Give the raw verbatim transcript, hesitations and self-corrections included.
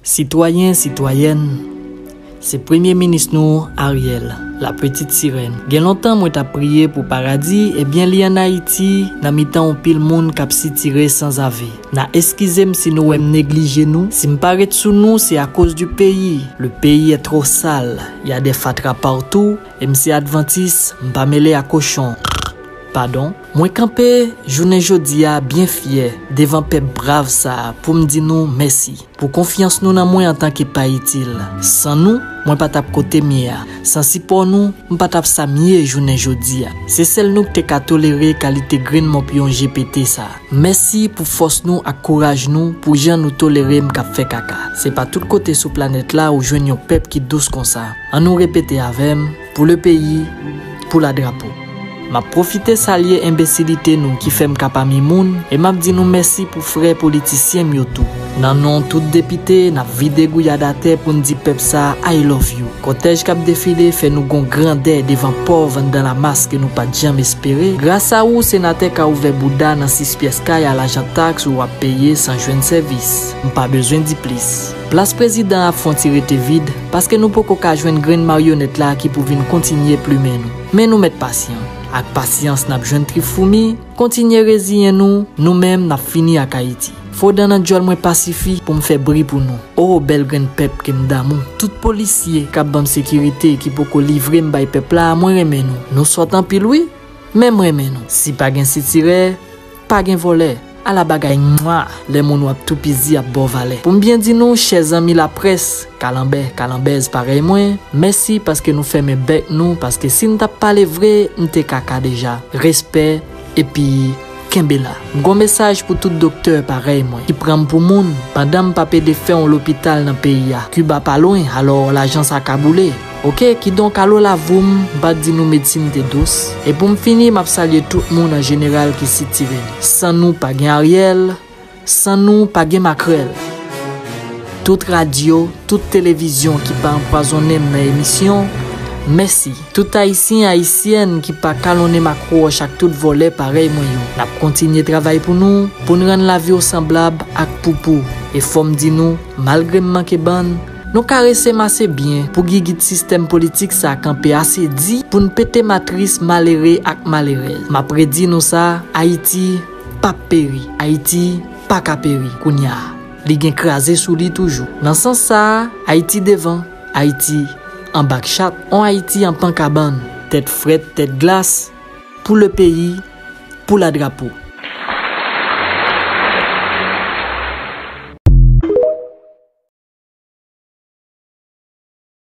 Sitwayen, sitwayèn, se Premye Minis nou, Ariel, la petite sirèn. Gen lontan mwen t ap priye pou paradi, ebyen li ann Ayiti, nan mitan yon pil moun k ap sitire sanzave. Na eskize m si nou wè m neglije nou, si m pa ret sou nou, se akoz di peyi. Le pays est trop sale, y a des fatra partout, e m se advantis, m pa mele a kochon. Padon. Mwen kanpe jounen jodi a byen fyè devan pèp brav sa a pou m di nou mèsi pou konfyans nou nan mwen antanke pa itil. San nou, mwen pa t ap kote m ye a. San sipò nou, m pa t ap sa m ye jounen jodi a. Se sèl nou k te ka tolere kalite grenn mòpyon G P T sa a. Mèsi pou fòs nou ak kouraj nou, pou jan nou tolere m k ap fè kaka. Se pa tout kote sou planèt la ou jwenn yon pèp ki dous konsa. An nou repete avè m, pou le peyi, pou la drapo. M ap pwofite salye enbesilite nou ki fè m ka pami moun, e m ap di nou mèsi pou frè politisyen m yo tou. Nan non tout depite, n ap vide gouyad atè pou n di pèp sa a I love you. Kòtèj k ap defile fè nou gon grandè devan pòv anndan lamas ke nou pa t janm espere. Gras a ou, senatè ka ouvè bouda nan sis pyès kay a lajan taks ou w ap peye san jwenn sèvis. M pa bezwen di plis. Plas prezidan ap fè yon ti rete vid, paske nou poko ka jwenn grenn maryonèt la ki pou vin kontinye plimen nou. Men nou mèt pasyan. Ak pasyans n ap jwenn trip foumi, kontinye reziyen nou, nou menm n ap fini ak Ayiti. Fo dan nan djòl mwen pa sifi pou m fè bri pou nou. O, bèl grenn pèp ke m damou. Tout polisye k ap ban m sekirite ki poko livre m bay pèp la, mwen renmen nou. Nou sòt anpil wi, men m renmen nou. Si pa gen sitirè, pa gen vòlè. Ala bagay mwa, lè moun w ap toupizi ap ba w valè. Pou m byen di nou, chè zanmi laprès, kalanbè, kalanbèz parèy mwen, mèsi paske nou fèmen bèk nou, paske si n t ap pale vre, n te kaka deja. Respè, epi kenbe la. M gon mesaj pou tout doktè parèy mwen, ki pran m pou moun, pandan m p ap ede fè yon lopital nan peyi a. Kiba pa lwen, alò lajan sa ka boule. Oke, kidonk alo la voum, m pa t di nou medsin te dous. E pou m fini, m ap salye tout moun an jeneral ki sitire nou. San nou pa gen Ariel, san nou pa gen makrèl. Tout radyo, tout televizyon ki pa anpwazonnen m nan emisyon, mèsi. Tout ayisyen, ayisyèn ki pa kalonnen m ak wòch ak tout vòlè parèy mwen yo. N ap kontinye travay pou nou, pou n rann lavi w sanblab ak poupou. E fò m di nou, malgre m manke bann, nou karese m ase byen pou gigit sistèm politik sa a kanpe ase di pou n pete matris malere ak malerèz. M ap redi nou sa, Ayiti p ap peri. Ayiti pa ka peri kounye a. Li gen kraze sou li toujou. Nan sans sa a, Ayiti devan, Ayiti anba k chat, on Ayiti an pan kabann, tèt frèt, tèt glas, pou le peyi, pou la drapo.